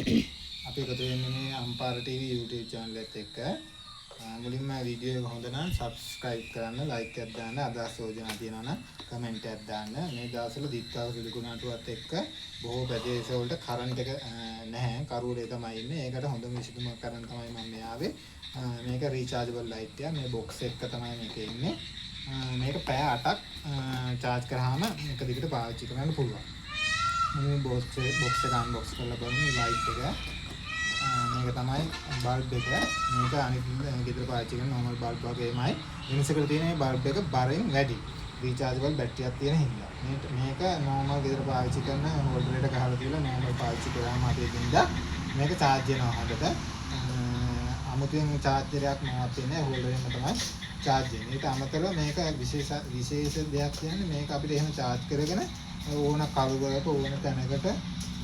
අපි එකතු වෙන්නේ මේ අම්පාර TV YouTube channel එකත් එක්ක. මුලින්ම වීඩියෝ එක හොඳ නම් subscribe කරන්න, like එකක් දාන්න, අදහස් යෝජනා තියෙනවා නම් comment එකක් දාන්න. මේ දවස්වල දිත්තාව පිළිකුණාටුවත් එක්ක බොහෝ ප්‍රදේශ වලට කරන්ට් එක නැහැ. කරුවලේ තමයි ඉන්නේ. ඒකට හොඳම විසඳුමක් කරන් තමයි මම මේ ආවේ. මේක rechargeable light එක. මේ box එක තමයි මේක එන්නේ. මේක පැය 8ක් චාර්ජ් කරාම එක දිගට පාවිච්චි කරන්න පුළුවන්. මේ බොක්ස් එක අන්බොක්ස් කරලා බලමු ලයිට් එක. මේක තමයි බල්බ් එක. මේක අනිත් ගෙදර පාවිච්චි කරන නෝමල් බල්බ් වගේමයි. වෙනසකට තියෙන මේ බල්බ් එක බරෙන් වැඩි. රීචාර්ජබල් බැටරියක් තියෙන හින්දා. මේක නෝමල් ගෙදර පාවිච්චි කරන හෝල්ඩර් එකට ගහලා තියලා නෝමල් පාවිච්චි කරාම අපේ දින්දා මේක චාර්ජ් වෙනවා හොඳට. අමුතුවෙන් චාර්ජර් එකක් මොනවත් තියෙන්නේ නැහැ. හෝල්ඩර් එකෙන්ම තමයි චාර්ජ් වෙන්නේ. ඊට අමතරව මේක විශේෂ විශේෂ දෙයක් කියන්නේ මේක අපිට එහෙම චාර්ජ් කරගෙන ඕන කළුවරක ඕන තැනකට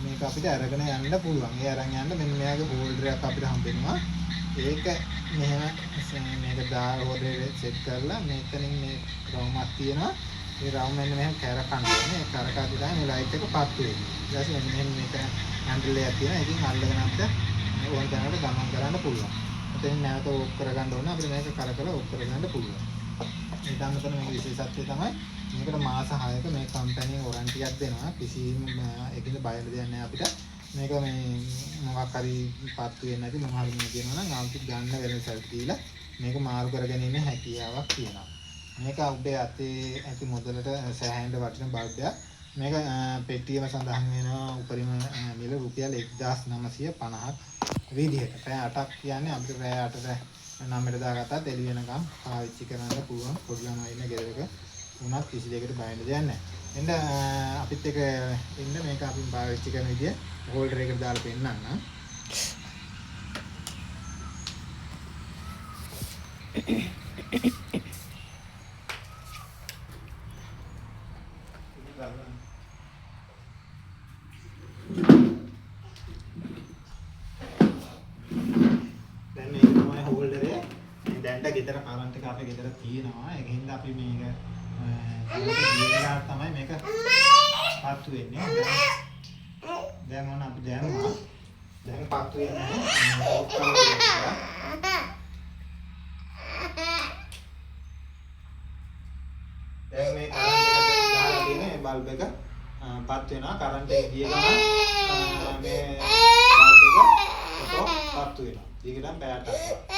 මේක අපිට අරගෙන යන්න පුළුවන්. ඒ අරන් යන්න මෙන්න මෙයාගේ හෝල්ඩර් එකක් අපිට හම්බෙනවා. ඒක මෙහෙම මේක දාලා හෝල්ඩර් එක සෙට් කරලා මෙතනින් මේ රවුමක් තියෙනවා. ඒ රවුම මෙන්න මෙහෙම කැරකන්න ඕනේ. ඒ කරකද්දි තමයි මේ ලයිට් එක පත්තු වෙන්නේ. ඊට පස්සේ මෙන්න මෙහෙම මේක හැන්ඩල් එකක් තියෙනවා. ඒකෙන් අල්ලගෙන අපිට ඕන තැනකට ගමන් කරන්න පුළුවන්. එතනින් නැවත ඕෆ් කරගන්න ඕන. අපිට මේක කරකලා ඕෆ් කරගන්න පුළුවන්. ඊට අමතරව මේක විශේෂත්වය තමයි මේකට මාස 6ක මේ කම්පැනි වොරන්ටියක් දෙනවා. කිසිම ඒකින්ද බය වෙන්න දෙයක් නෑ අපිට. මේක මේ මොකක් හරි පත්තු වෙන්නේ නැති මොන හරි මේ කියනවා නම් ආපිට ගන්න වෙන සල්ලි දීලා මේක මාරු කරගැනීමේ හැකියාවක් තියෙනවා. මේක ඔබේ අතේ ඇති මුදලට සෑහෙන වටින බල්බ් එකක්. මේක පෙට්ටියම සඳහන් වෙනවා උපරිම මිල රුපියල් 1950ක් විදිහට. පැය 8ක් කියන්නේ අපිට පැය 8ට 9ට දාගත්තත් එළි වෙනකම් පාවිච්චි කරන්න පුළුවන්. පොඩි ළමයි ඉන්න ගෙදරක වුණත් කිසි දෙයකට බය වෙන්න දෙයක් නැහැ. එන්න අපිත් එක්ක ඉන්න මේක අපි පාවිච්චි කරන විදිය හෝල්ඩර් එකට දාලා පෙන්නන්නම්. දැන් මේක තමයි හෝල්ඩර් එක. මේ දැන්ට ගෙදර කරන්ට් එක අපේ ගෙදර තියෙනවා. ඒක හින්දා අපි මේක ගිය වෙලාවට තමයි මේක පත්තු වෙන්නේ. දැන් ඔන්න අපි දැම්මා. දැන් පත්තු වෙන්නේ නැහැ. ඔෆ් කරලා තියෙනවා. දැන් මේ කරන්ට් එක දාලා තියෙන මේ බල්බ් එක පත් වෙනවා. කරන්ට් එක ගිය ගමන් මේ බල්බ් එක ඔටෝ පත්තු වෙනවා. දිගටම පැය 8ක්.